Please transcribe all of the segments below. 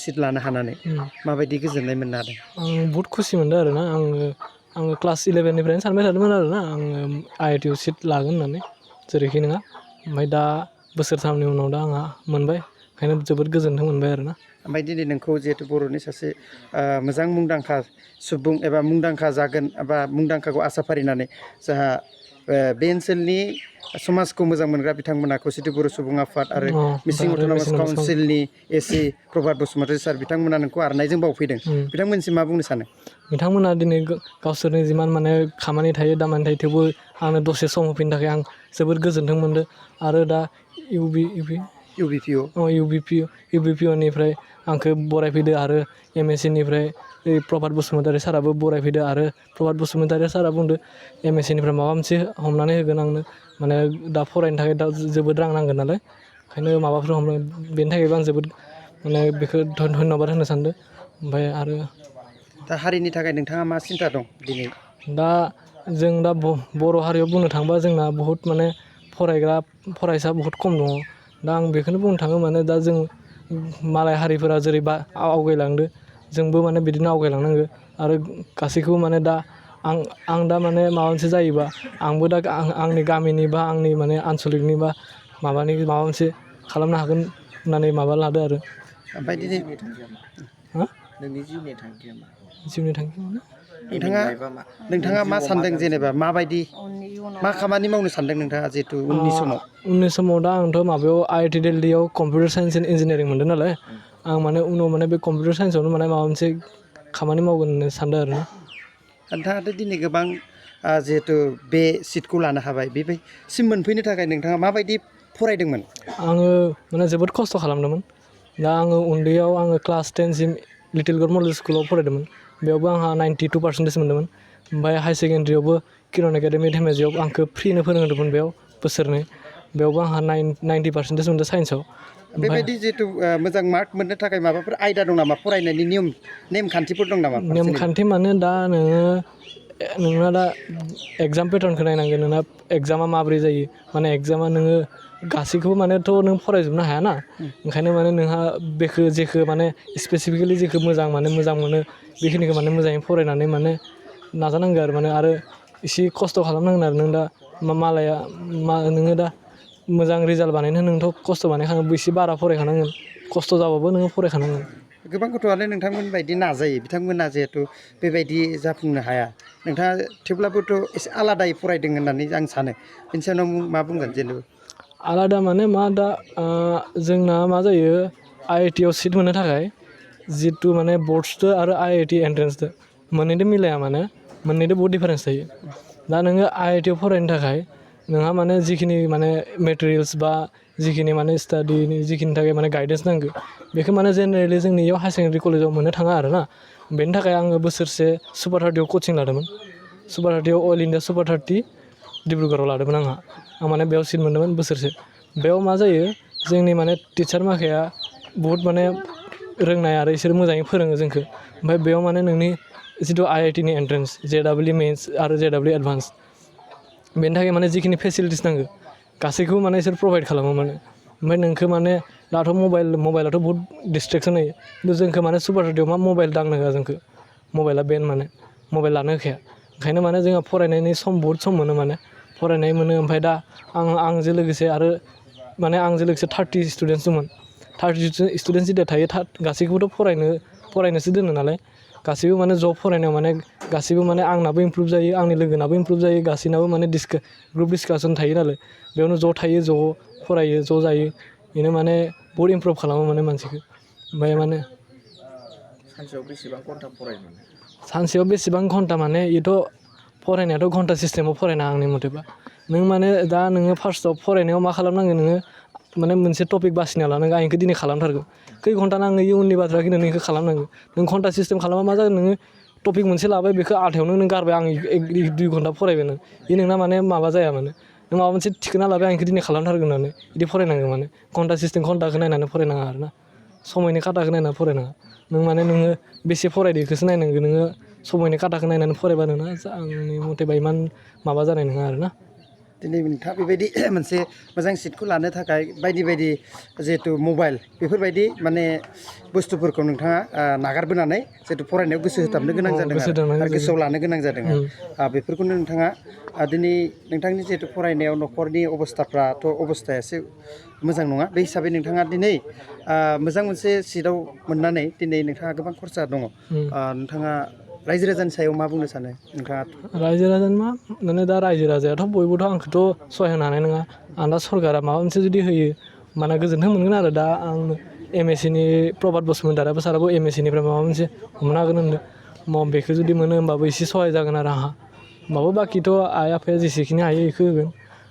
Seat लानो हानानै माबायदि गोजोननाय मोननो हादों? आं बहुत खुसि मोनदों आरोना आङो क्लास 11निफ्रायनो सानबाय थादोंमोन आरोना आङो IIT आव सिट लागोन होननानै जेरैखि नङा ओमफ्राय दा बोसोरथामनि उनाव दा आंहा मोनबाय ओंखायनो जोबोद गोजोन्नाय मोनबाय आरोना। ओमफ्राय दिनै नोंखौ जिहेथु बर'नि सासे मोजां मुंदांखा सुबुं एबा मुंदांखा जागोन एबा मुंदांखाखौ आसा फारिनानै जोंहा बे ओनसोलनि समाजखौ मोजां मोनग्रा बिथांमोना खौसेथि बर' सुबुं आफाद आरो मिसिं ओमफ्राय आरो अट'नमास मेसिनाव काउन्सिलनि एसि प्रभात बसुमतारी सार बिथांमोना नोंखौ आर'नाइजों बावफैदों बिथांमोनसिम मा बुंनो सानो? बिथांमोना दिनै गावसोरनि जिमान माने खामानि थायो दामानि थायो थेवबो आंनो दसे सम होफैनो थाखाय आं जोबोद गोजोन्थों मोनदों आरो दा UBPOनिफ्राय आंखौ बरायफैदो आरो MSCनिफ्राय प्रभात बसुमतारी साराबो बरायफैदो आरो प्रभात बसुमतारी सारा बुंदो MSCनिफ्राय माबा मोनसे हमनानै होगोन आंनो माने दा फरायनो थाखाय दा जोबोद रां नांगोन नालाय ओंखायनो माबाफोर बेनि थाखायबो आं जोबोद माने बेखौ धन्यबाद होनो सानदों ओमफ्राय आरो दा हारिनि थाखाय नोंथाङा मा सिन्था दं दिनै? दा जों दा बर' हारियाव बुंनो थाङोबा जोंना बहुद माने फरायसा बहुद खम दङ दा आं बेखौनो बुंनो थाङो माने दा जों मालाय हारिफोरा जेरैबा आवगायलांदो जोंबो माने बिदिनो आवगायलांनांगौ आरो गासैखौबो माने दा आं दा माने माबा मोनसे जायोबा आंबो दा आंनि गामिनि बा आंनि माने आनसलिकनि बा माबानि माबा मोनसे खालामनो हागोन होननानै माबा लादो आरो। ओमफ्राय दिनै नोंनि जिउनि थांखिया मा? जिउनि थांखि माने नोंथाङा मा सानदों जेनेबा माबायदि मा खामानि मावनो सानदों नोंथाङा जिहेथु उननि समाव? उननि समाव दा आंथ' माबायाव IIT दिल्लीयाव कम्पिउटार साइन्स एन्ड इन्जिनियारिं मोनदों नालाय आं माने उनाव माने बे कम्पिउटार साइन्सआवनो माने माबा मोनसे खामानि मावगोन होननो सानदों आरो। नोंथाङाथ' दिनै गोबां जिहेथु बे सिटखौ लानो हाबाय बेसिम मोनफैनो थाखाय नोंथाङा माबायदि फरायदोंमोन? आङो माने जोबोद खस्थ' खालामदोंमोन दा आङो उन्दैयाव आङो क्लास 10सिम लिटिल गड मडेल स्कुलाव फरायदोंमोन बेयावबो आंहा 92% मोन्दोंमोन ओमफ्राय हायार सेकेन्डारियावबो किरन एकाडेमि धेमाजियाव आंखौ फ्रिनो फोरोंदोंमोन बेयाव बोसोरनै बेयावबो आंहा 90% मोन्दों साइन्सआव। बेबायदि जिहेथु मोजां मार्क मोननो थाखाय माबाफोर आयदा दं नामा फरायनायनि नेमखान्थिफोर दं नामा? नेमखान्थि माने दा नोंना दा एगजाम पेटार्नखौ नायनांगोन नोंना एगजामा माबोरै जायो माने एगजामा नोङो गासैखौबो मानेथ' नों फरायजोबनो हायाना ओंखायनो माने नोंहा जेखौ माने स्पेसिफिकेलि जेखौ मोजां मोनो बेखिनिखौ माने मोजाङै फरायनानै माने नाजानांगौ आरो आरो एसे खस्थ' खालामनांगोन आरो नों दा नोङो दा मोजां रिजाल्ट बानायनो नोंथ' खस्थ' बानायखानांगौ एसे बारा फरायखानांगोन खस्थ' जाबाबो नोङो फरायखानांगोन। गोबां गथ'आनो नोंथांमोन बायदि नाजायो बिथांमोना जिहेथु बेबायदि जाफुंनो हाया नोंथाङा थेवब्लाबोथ' एसे आलादायै फरायदों होननानै आं सानो बेनि सायाव मा बुंगोन जेनेबा? आलादा माने मा दा जोंना मा जायो IIT आव सिट मोननो थाखाय जितु माने बर्डसजों आरो IIT एन्ट्रेन्सजों मोननैजों मिलाया माने मोननैजों बहुत डिफारेन्स थायो दा नोङो IIT आव फरायनो थाखाय नोंहा माने जिखिनि माने मेटेरियेल्स बा जिखिनि माने स्टाडिनि जिखिनि थाखाय माने गाइडेन्स नांगौ बेखौ माने जेनेरेलि जोंनि इयाव हायार सेकेन्डारि कलेजाव मोननो थाङा आरो ना बेनि थाखाय आङो बोसोरसे सुपार 30 आव कचिं लादोंमोन सुपार 30 आव अल इण्डिया सुपार 30 डिब्रुगड़आव लादोंमोन आं माने बेयाव सिट मोन्दोंमोन बोसोरसे बेयाव मा जायो जोंनि माने टिचार माखाया बहुद माने रोंनाय आरो बिसोर मोजाङै फोरोङो जोंखौ ओमफ्राय बेयाव माने नोंनि जिथु IIT नि एन्ट्रेन्स JEE मेन्स आरो JEE एडभान्स बेनि थाखाय माने जिखिनि फेसिलिटिस नांगौ गासैखौबो माने बिसोर प्रभाइड खालामो माने ओमफ्राय नोंखौ माने दाथ' मबाइलाथ' बहुत डिसट्रेकसन होयो खिन्थु जोंखौ माने सुपार 30 आव मा मबाइल दांनो होआ जोंखौ मबाइला बेन माने मबाइल लानो होखाया ओंखायनो माने जोंहा फरायनायनि बहुद सम मोनो माने फरायनाय मोनो ओमफ्राय दा आंजों लोगोसे आरो माने आंजों लोगोसे 30 स्टुडेन्टस दंमोन 30 स्टुडेन्टस जेथिया थायो गासैखौबोथ' फरायनोसो दोनो नालाय गासैबो माने ज' फरायनायाव माने गासैबो माने आंनाबो इमप्रुभ जायो आंनि लोगोनाबो इमप्रुभ जायो गासैनाबो माने ग्रुप डिसकासन थायो नालाय बेयावनो ज' थायो ज' फरायो ज' जायो बेनो माने बहुद इमप्रुभ खालामो माने मानसिखौ ओमफ्राय माने सानसेयाव बेसेबां घन्टा फरायो माने? सानसेयाव बेसेबां घन्टा माने बेथ' फरायनायाथ' घन्टा सिस्टेमाव फरायनाङा आंनि मथेबा नों माने दा नोङो फार्स्टआव फरायनायाव मा खालामनांगोन नोङो माने मोनसे टपिक बासिना लानांगौ आं बेखौ दिनै खालामथारगौ खै घन्टा नाङो इयुननि बाथ्रा खिन्थु नों बेखौ खालामनांगौ नों घन्टा सिस्टेम खालामबा मा जागोन नोङो टपिक मोनसे लाबाय बेखौ आधायावनो नों गारबाय आं 2 घन्टा फरायबाय नों बे नोंना माने माबा जाया माने नों माबा मोनसे थिखोना लाबाय आं बेखौ दिनै खालामथारगोन होननानै बिदि फरायनांगौ माने घन्टा सिस्टेम घन्टाखौ नायनानै फरायनाङा आरोना समायनि खाताखौ नायनानै फरायनाङा नोङो बेसे फरायदो बेखौसो नायनांगौ नोङो समायनि खाताखौ नायनानै फरायबा नोंना आंनि मथेबा इमान माबा जानाय नङा आरोना। दिनै नोंथाङा बेबायदि मोनसे मोजां सिटखौ लानो थाखाय बायदि बायदि जिहेथु मबाइल बेफोरबायदि माने बुस्थुफोरखौ नोंथाङा नागारबोनानै जिहेतु फरायनायाव गोसो होथाबनो गोनां जादों आरो गोसोआव लानो गोनां जादों बेफोरखौनो नोंथाङा दिनै नोंथांनि जिहेतु फरायनायाव न'खरनि अबस्थाफ्राथ' अबस्थाया एसे मोजां नङा बे हिसाबै नोंथाङा दिनै मोजां मोनसे सिटआव मोननानै दिनै नोंथाङा गोबां खरसा दङ नोंथाङा रायजो राजानि सायाव मा बुंनो सानो नोंथाङा रायजो राजानि मा माने दा रायजो राजायाथ' बयबोथ' आंखौथ' सहाय होनो हानाय नङा आं दा सरकारा माबा मोनसे जुदि होयो माने गोजोन्थों मोनगोन आरो दा आं MSc नि प्रभात बसुमतारी साराबो MSc निफ्राय माबा मोनसे हमनो हागोन होनदों बेखौ जुदि मोनो होमबाबो एसे सहाय जागोन आरो आंहा होमबाबो बाखिथ' आइ आफाया जेसेखिनि हायो बेखौ होगोन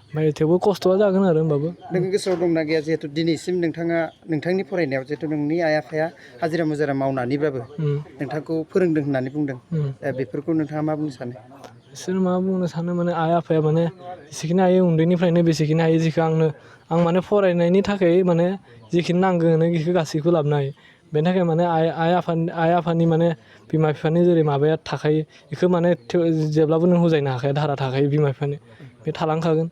ओमफ्राय थेवबो खस्थ'आ जागोन आरो होमबाबो नों गोसोआव दंना गैया जिहेतु दिनैसिम नोंथाङा नोंथांनि फरायनायाव जिहेतु नोंनि आइ आफाया हाजिरा मुजिरा मावनानैब्लाबो नोंथांखौ फोरोंदों होननानै बुंदों बेफोरखौ नोंथाङा मा बुंनो सानो बिसोर मा बुंनो सानो माने आइ आफाया माने जेसेखिनि हायो उन्दैनिफ्रायनो बेसेखिनि हायो जेखौ आं माने फरायनायनि थाखाय माने जिखिनि नांगौ बेखौ गासैखौबो लाबोनो हायो बेनि थाखाय माने आइ आफानि माने बिमा बिफानि जेरै माबाया थाखायो बेखौ माने जेब्लाबो नों बुजायनो हाखाया धारा थाखायो बिमा बिफानि बे थालांखागोन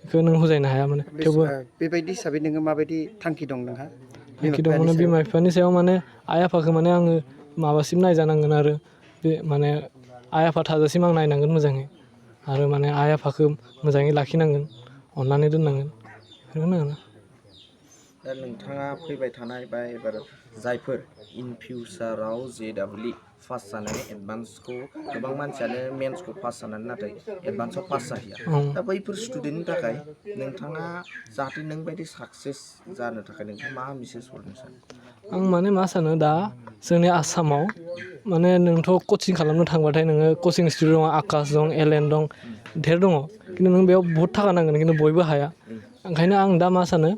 बेखौ नों बुजायनो हाया माने थेवबो बेबायदि हिसाबै नोङो माबायदि थांखि दं नोंहा थांखि दं माने बिमा बिफानि सायाव माने आइ आफाखौ माने आङो माबासिम नायजानांगोन आरो बे माने आइ आफा थाजासिम आं नायनांगोन मोजाङै आरो माने आइ आफाखौ मोजाङै लाखिनांगोन अननानै दोननांगोन बेखौनो आरो दा नोंथाङा फैबाय थानाय बा एबार जायफोर इन फिउचाराव JEE पास जानानै एडभान्सखौ गोबां मानसियानो मेन्सखौ पास जानानै नाथाय एडभान्सआव पास जाहैया दा बैफोर स्टुडेन्टनि थाखाय नोंथाङा जाहाथे नों बायदि साक्सेस जानो थाखाय नोंथाङा मा मेसेज हरनो सानो आं माने मा सानो दा जोंनि आसामाव माने नोंथ' कचिं खालामनो थांबाथाय नोङो कचिं इनस्टिटिउट दं आकाश दं एलेन दं धेर दङ खिन्थु नों बेयाव बहुद थाखा नांगोन खिन्थु बयबो हाया ओंखायनो आं दा मा सानो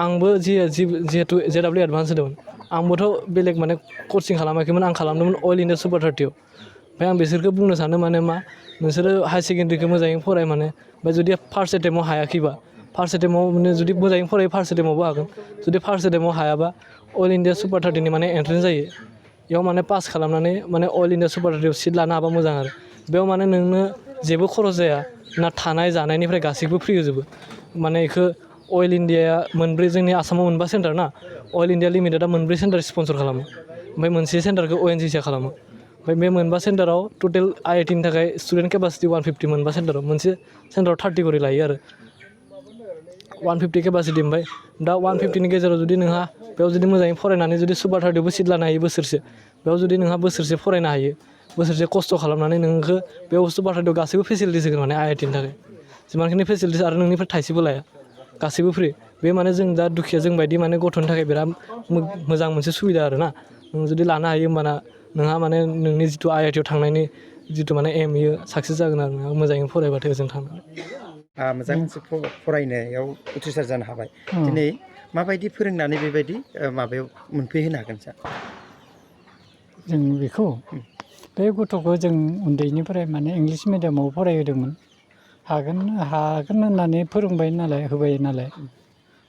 आंबो जिहेतु JEE एडभान्स होदोंमोन आंबोथ' बेलेग माने कचिं खालामाखैमोन आं खालामदोंमोन अल इन्डिया सुपार 30 ओमफ्राय आं बिसोरखौ बुंनो सानो माने मा नोंसोरो हायार सेकेन्डारिखौ मोजाङै फराय माने ओमफ्राय जुदि फार्स्ट एटेम्पआव हायाखैबा फार्स्ट एटेम्पआव माने जुदि मोजाङै फरायो फार्स्ट एटेम्पआवबो हागोन जुदि फार्स्ट एटेम्पआव हायाबा अल इन्डिया सुपार 30 माने एन्ट्रेन्स जायो बेयाव माने पास खालामनानै माने अल इन्डिया सुपार 30 सिट लानो हाबा मोजां आरो बेयाव माने नोंनो जेबो खरस जाया ना थानाय जानायनिफ्राय गासैबो फ्रि होजोबो माने बेखौ अल इन्डियाया मोनब्रै जोंनि आसामाव मोनबा सेन्टार ना अल इन्डिया लिमिटेडआ मोनब्रै सेन्टार स्पन्सर खालामो ओमफ्राय मोनसे सेन्टारखौ ONGC खालामो ओमफ्राय बे मोनबा सेन्टाराव टटेल IIT नि थाखाय स्टुडेन्ट केपासिटि 150 मोनबा सेन्टाराव मोनसे सेन्टाराव 30 करि लायो आरो 150 केपासिटि ओमफ्राय दा 150नि गेजेराव जुदि नोंहा बेयाव जुदि मोजाङै फरायनानै जुदि सुपार 30आवबो सिट लानो हायो बोसोरसे बेयाव जुदि नोंहा बोसोरसे फरायनो हायो बोसोरसे खस्थ' खालामनानै नोंखौ बेयाव सुपार 30आव गासैबो फेसिलिटिस होगोन माने IIT नि थाखाय जिमानखिनि फेसिलिटिस आरो नोंनिफ्राय थाइसेबो लाया गासैबो फ्रि बे माने जों दा दुखिया जों बायदि माने गथ'नि थाखाय बिराद मोजां मोनसे सुबिदा आरोना नों जुदि लानो हायो होमबाना नोंहा माने नोंनि जिथु IIT आव थांनायनि जिथु माने एम इयो साक्सेस जागोन आरो नोंहा मोजाङै फरायबाथाय ओजों थांनानै मोजां मोनसे फरायनायाव उथ्रिसार जानो हाबाय दिनै माबायदि फोरोंनानै बेबायदि माबायाव मोनफैहोनो हागोन सार जों बेखौ बे गथ'खौ जों उन्दैनिफ्राय माने इंलिस मिडियामाव फरायहोदोंमोन हागोन होननानै फोरोंबाय नालाय होबाय नालाय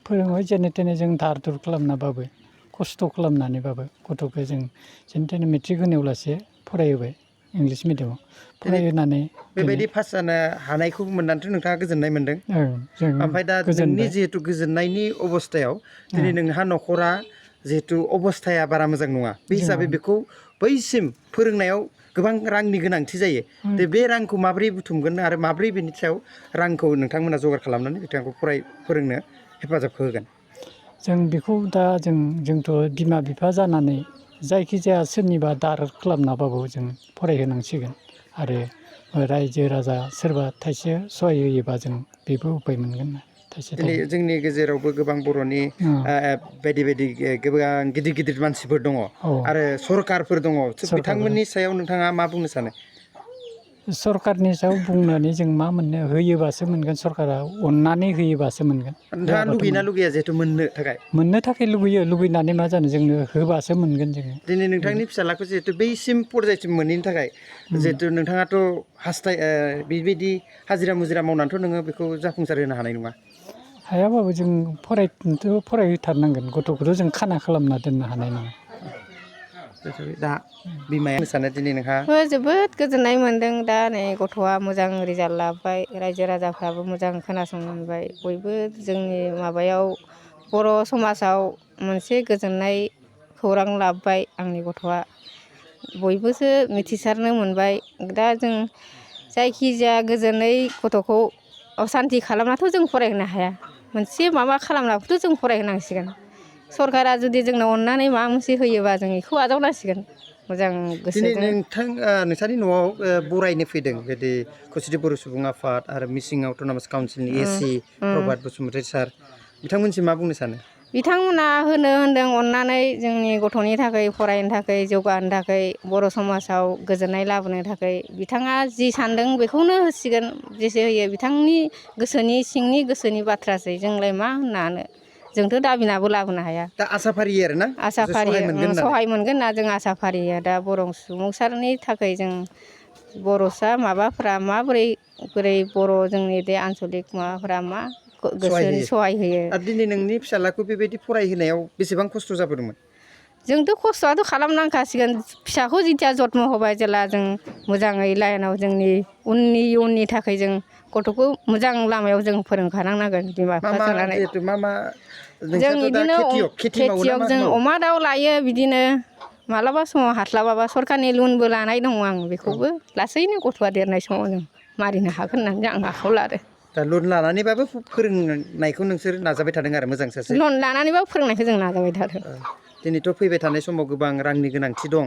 फोरोंबाय जेने थेने जों धार धुर खालामनाबाबो खस्थ' खालामनानैबाबो गथ'खौ जों जेने थेने मेट्रिक होनायाव लासे फरायहोबाय इंलिस मिडियामाव फरायहोनानै बेबायदि पास जानो हानायखौ मोननानैथ' नोंथाङा गोजोननाय मोन्दों ओमफ्राय दा नोंनि जिहेतु गोजोननायनि अबस्थायाव दिनै नोंहा न'खरा जिहेतु अबस्थाया बारा मोजां नङा बे हिसाबै बेखौ बैसिम फोरोंनायाव गोबां रांनि गोनांथि जायो बे रांखौ माबोरै बुथुमगोन आरो माबोरै बेनि सायाव रांखौ नोंथांमोना जगार खालामनानै बिथांखौ फोरोंनो हेफाजाब होगोन जों बेखौ दा जोंथ' बिमा बिफा जानानै जायखिजाया सोरनिबा दार खालामनाबाबो जों फरायहोनांसिगोन आरो रायजो राजा सोरबा थाइसे सहाय होयोबा जों बेबो उपाय मोनगोन दिनै जोंनि गेजेरावबो गोबां बर'नि बायदि बायदि गोबां गिदिर गिदिर मानसिफोर दङ आरो सरकारफोर दङ बिथांमोननि सायाव नोंथाङा मा बुंनो सानो सरकारनि सायाव बुंनानै जों मा मोननो होयोबासो मोनगोन सरकारा अननानै होयोबासो मोनगोन नोंथाङा लुगैना लुगैया जिहेतु मोननो थाखाय लुगैनानै मा जानो जोंनो होबासो मोनगोन जोङो दिनै नोंथांनि फिसालाखौ जिहेतु बैसिम पର୍ଯ୍यायसिम मोनैनि थाखाय जिहेतु नोंथाङाथ' बेबायदि हाजिरा मुजिरा मावनानैथ' नोङो बेखौ जाफुंसार होनो हानाय नङा हायाबाबो जों फरायहोथारनांगोन गथ'खौथ' जों खाना खालामना दोननो हानाय नङा दा बिमाया सानो दिनै नोंहा जोबोद गोजोननाय मोन्दों दा नै गथ'आ मोजां रिजाल्ट लाबाय रायजो राजाफ्राबो मोजां खोनासंनो मोनबाय बयबो जोंनि माबायाव बर' समाजाव मोनसे गोजोननाय खौरां लाबोबाय आंनि गथ'आ बयबोसो मिथिसारनो मोनबाय दा जों जायखिजाया गोजोनै गथ'खौ असान्ति खालामनाथ' जों फरायहोनो हाया मोनसे माबा खालामनाबोथ' जों फरायहोनांसिगोन सरकारा जुदि जोंनो अननानै माबा मोनसे होयोबा जों बेखौ आजावनांसिगोन मोजां दिनै गोसोजों नोंसानि न'आव बरायनो फैदों बिदि खौसेथि बर' सुबुं आफाद आरो मिसिं अट'नमास काउन्सिलनि एसि प्रभात बसुमतारी सार बिथांमोनसिम मा बुंनो सानो बिथांमोना होनो होनदों अननानै जोंनि गथ'नि थाखाय फरायनो थाखाय जौगाहोनो थाखाय बर' समाजाव गोजोननाय लाबोनो थाखाय बिथाङा जि सानदों बेखौनो होसिगोन जेसे होयो बिथांनि गोसोनि सिंनि गोसोनि बाथ्रासै जोंलाय मा होननानो जोंथ' दाबिनाबो लाबोनो हाया दा आसाफारि आरोना आसाफारि सहाय मोनगोन ना जों आसाफारिया दा बर' सुबुंसारनि थाखाय जों बर'सा माबाफ्रा माबोरै बोरै बर' जोंनि बे आन्सलिक माबाफ्रा मा गोसोनि सहाय होयो आरो दिनै नोंनि फिसालाखौ बेबायदि फरायहोनायाव बेसेबां खस्थ' जाबोदोंमोन जोंथ' खस्थ'आथ' खालामनांखासिगोन फिसाखौ जिथिया जत्न होबाय जेला जों मोजाङै लाइनाव जोंनि इयुननि थाखाय जों गथ'खौ मोजां लामायाव जों फोरोंखानांगोन बिमा बिफा जानानै जों बिदिनो खेथियक जों अमा दाउ लायो बिदिनो मालाबा समाव हास्लाबाबा सरखारनि लनबो लानाय दङ आं बेखौबो लासैनो गथ'आ देरनाय समाव जों मारिनो हागोन होननानै आं आखायाव लादों दा लन लानानैबाबो फोरोंनायखौ नोंसोर नाजाबाय थादों आरो मोजां सासे लन लानानैबाबो फोरोंनायखौ जों नाजाबाय थादों दिनैथ' फैबाय थानाय समाव गोबां रांनि गोनांथि दं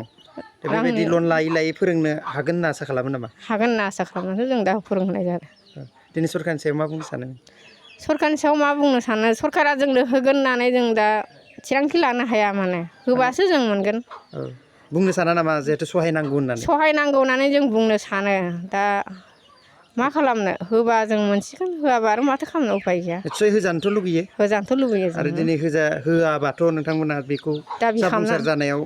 बेबायदि लन लायै लायै फोरोंनो हागोन होनना आसा खालामो नामा हागोन होनना आसा खालामनानै जों दा फोरोंहोनाय जादों दिनै सरकारनि सायाव मा बुंनो सानो सरकारनि सायाव मा बुंनो सानो सरकारा जोंनो होगोन होननानै जों दा थिरांथि लानो हाया माने होबासो जों मोनगोन बुंनो साना नामा जिहेथु सहाय नांगौ होननानै सहाय नांगौ होननानै जों बुंनो सानो दा मा खालामनो होबा जों मोनसिगोन होआबा आरो माथो खालामनो उफाय गैया निस्सय होजानोथ' लुगैयो होजानोथ' लुबैयो आरो दिनै होआबाथ' नोंथांमोना बेखौ जाफुंसार जानायाव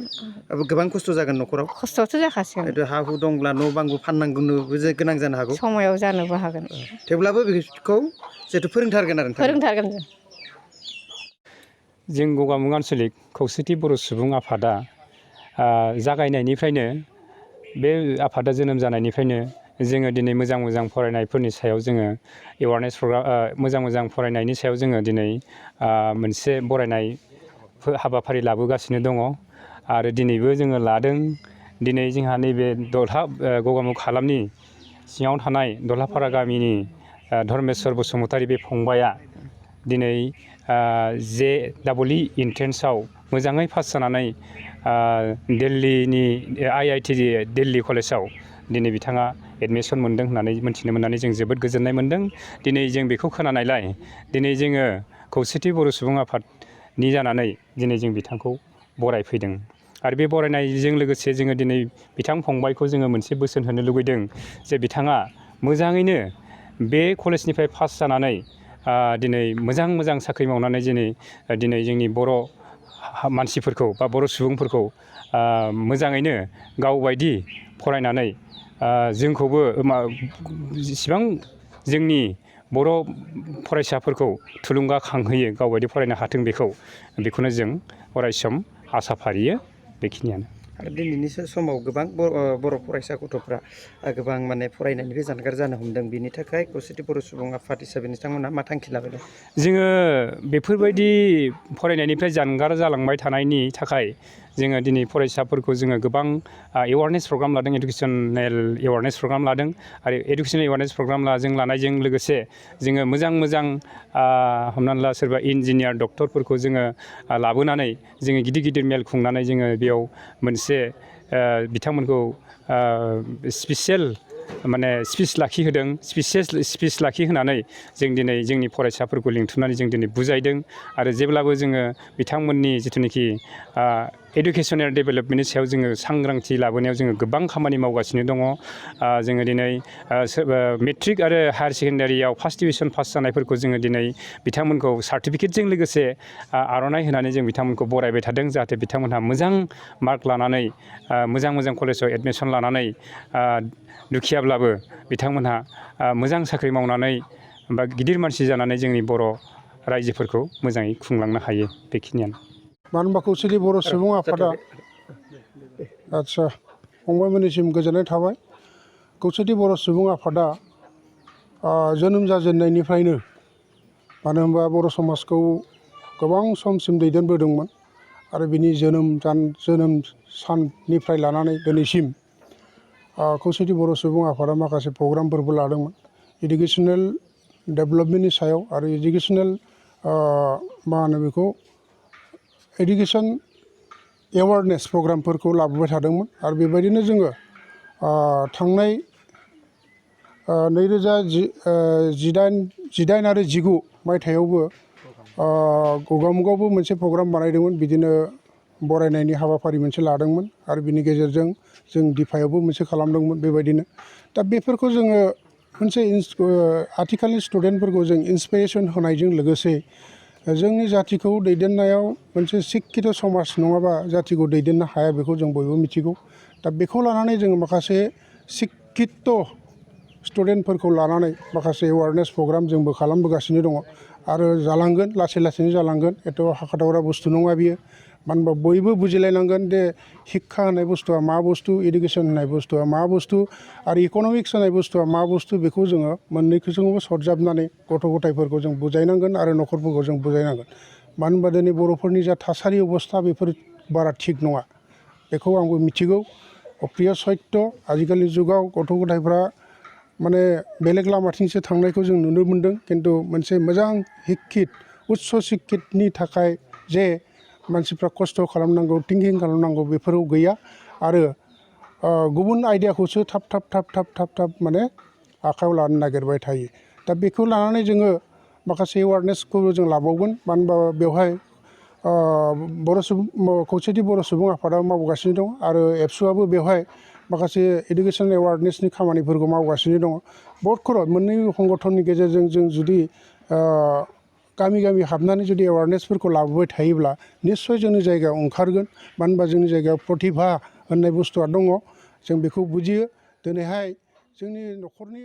गोबां खस्थ' जागोन न'खराव खस्थ'थ' जाखासिगोन हा हु दंब्ला न' बांबो फाननांगौनोबो गोनां जानो हागौ समायाव जानोबो हागोन थेवब्लाबो बेखौ जिहेथु फोरोंथारगोन आरो फोरोंथारगोन जों गगामुग आन्सलिक खौसेथि बर' सुबुं आफादा जागायनायनिफ्रायनो बे आफादा जोनोम जानायनिफ्रायनो जोङो दिनै मोजां मोजां फरायनायफोरनि सायाव जोङो एवारनेस प्रग्राम मोजां मोजां फरायनायनि सायाव जोङो दिनै मोनसे बरायनाय हाबाफारि लाबोगासिनो दङ आरो दिनैबो जोङो लादों दिनै जोंहा नैबे गगामुग हालामनि सिङाव थानाय दलहापारा गामिनि धर्मेश्वर बसुमतारी बे फंबाया दिनै JEE इन्ट्रेन्सआव मोजाङै पास जानानै दिल्लीनि IIT दिल्ली कलेजाव दिनै बिथाङा एडमिसन मोन्दों होननानै मिथिनो मोननानै जों जोबोद गोजोननाय मोन्दों दिनै जों बेखौ खोनानायलाय दिनै जोङो खौसेथि बर' सुबुं आफादनि जानानै दिनै जों बिथांखौ बरायफैदों आरो बे बरायनायजों लोगोसे जोङो दिनै बिथां फंबायखौ जोङो मोनसे बोसोन होनो लुगैदों जे बिथाङा मोजाङैनो बे कलेजनिफ्राय पास जानानै दिनै मोजां मोजां साख्रि मावनानै दिनै जोंनि बर' मानसिफोरखौ बा बर' सुबुंफोरखौ मोजाङैनो गावबायदि फरायनानै जोंखौबो जेसेबां जोंनि बर' फरायसाफोरखौ थुलुंगाखांहोयो गावबायदि फरायनो हाथों बेखौनो जों अरायसम आसा फारियो बेखिनियानो आरो दिनैनि समाव गोबां बर' फरायसा गथ'फ्रा गोबां माने फरायनायनिफ्राय जानगार जानो हमदों बिनि थाखाय खौसेथि बर' सुबुं आफाद हिसाबै नोंथांमोनहा मा थांखि लाबाय दं जोङो बेफोरबायदि फरायनायनिफ्राय जानगार जालांबाय थानायनि थाखाय जोङो दिनै फरायसाफोरखौ जोङो गोबां एवारनेस प्रग्राम लादों इडुकेसनेल एवारनेस प्रग्राम लादों आरो इडुकेसनेल एवारनेस प्रग्राम लानायजों लोगोसे जोङो मोजां मोजां हमनानै ला सोरबा इन्जिनियार डक्टरफोरखौ जोङो लाबोनानै जोङो गिदिर गिदिर मेल खुंनानै जोङो बेयाव मोनसे बिथांमोनखौ स्पेसियेल माने स्पिच लाखिहोदों स्पिच लाखिहोनानै जों दिनै जोंनि फरायसाफोरखौ लिंथुमनानै जों दिनै बुजायदों आरो जेब्लाबो जोङो बिथांमोननि जिथुनाखि इडुकेसनेल डेभेलपमेन्टनि सायाव जोङो सांग्रांथि लाबोनायाव जोङो गोबां खामानि मावगासिनो दङ जोङो दिनै मेट्रिक आरो हायार सेकेन्डारियाव फार्स्ट डिभिजन पास जानायफोरखौ जोङो दिनै बिथांमोनखौ सार्टिफिकेटजों लोगोसे आर'नाइ होनानै जों बिथांमोनखौ बरायबाय थादों जाहाथे बिथांमोनहा मोजां मार्क लानानै मोजां मोजां कलेजाव एडमिसन लानानै दुखियाब्लाबो बिथांमोनहा मोजां साख्रि मावनानै बा गिदिर मानसि जानानै जोंनि बर' रायजोफोरखौ मोजाङै खुंलांनो हायो बेखिनियानो मानो होनबा खौसेथि बर' सुबुं आफादा आदसा फंबायमोननिसिम गोजोननाय थाबाय। खौसेथि बर' सुबुं आफादा जोनोम जाजेननायनिफ्रायनो मानो होनबा बर' समाजखौ गोबां समसिम दैदेनबोदोंमोन आरो बिनि जोनोम साननिफ्राय लानानै दिनैसिम खौसेथि बर' सुबुं आफादा माखासे प्रग्रामफोरबो लादोंमोन इडुकेसनेल डेभेलपमेन्टनि सायाव आरो इडुकेसनेल मा होनो बेखौ इडुकेसन एवारनेस प्रग्रामफोरखौ लाबोबाय थादोंमोन आरो बेबायदिनो जोङो थांनाय 2018 आरो 19 मायथाइयावबो गगामुगावबो मोनसे प्रग्राम बानायदोंमोन बिदिनो बरायनायनि हाबाफारि मोनसे लादोंमोन आरो बिनि गेजेरजों जों दिफायावबो मोनसे खालामदोंमोन बेबायदिनो दा बेफोरखौ जोङो मोनसे आथिखालनि स्टुडेन्टफोरखौ जों इन्सपिरेसन होनायजों लोगोसे जोंनि जातिखौ दैदेननायाव मोनसे शिक्षित समाज नङाबा जातिखौ दैदेननो हाया बेखौ जों बयबो मिथिगौ दा बेखौ लानानै जोङो माखासे शिक्षित स्टुडेन्टफोरखौ लानानै माखासे एवारनेस प्रग्राम जोंबो खालामबोगासिनो दङ आरो जालांगोन लासै लासैनो जालांगोन एथ' हाखादावरा बुस्थु नङा बियो मानो होनबा बयबो बुजिलायनांगोन जे शिक्षा होननाय बुस्थुआ मा बुस्थु इडुकेसन होननाय बुस्थुआ मा बुस्थु आरो इक'नमिक्स होननाय बुस्थुआ मा बुस्थु बेखौ जोङो मोननैखौजोंबो सरजाबनानै गथ' गथायफोरखौ जों बुजायनांगोन आरो न'खरफोरखौ जों बुजायनांगोन मानो होनबा दिनै बर'फोरनि जा थासारि अबस्था बेफोर बारा थिग नङा बेखौ आंबो मिथिगौ अप्रिय सत्य आजिखालि जुगाव गथ' गथायफ्रा माने बेलेग लामाथिंसो थांनायखौ जों नुनो मोन्दों खिन्थु मोनसे मोजां शिक्षित उच्च शिक्षितनि थाखाय जे मानसिफ्रा खस्थ' खालामनांगौ थिंकिं खालामनांगौ बेफोराव गैया आरो गुबुन आइडियाखौसो थाब माने आखायाव लानो नागिरबाय थायो दा बेखौ लानानै जोङो माखासे एवारनेसखौ जों लाबावगोन मानो होनबा बेवहाय खौसेथि बर' सुबुं आफादा मावगासिनो दं आरो एबसुआबो बेवहाय माखासे इडुकेसन एवारनेसनि खामानिफोरखौ मावगासिनो दङ बर्डखौ मोननै संगठननि गेजेरजों जों जुदि गामि गामि हाबनानै जुदि एवारनेसफोरखौ लाबोबाय थायोब्ला निस्सय जोंनि जायगायाव ओंखारगोन मानो होनबा जोंनि जायगायाव प्रतिभा होननाय बुस्थुआ दङ जों बेखौ बुजियो दिनैहाय जोंनि न'खरनि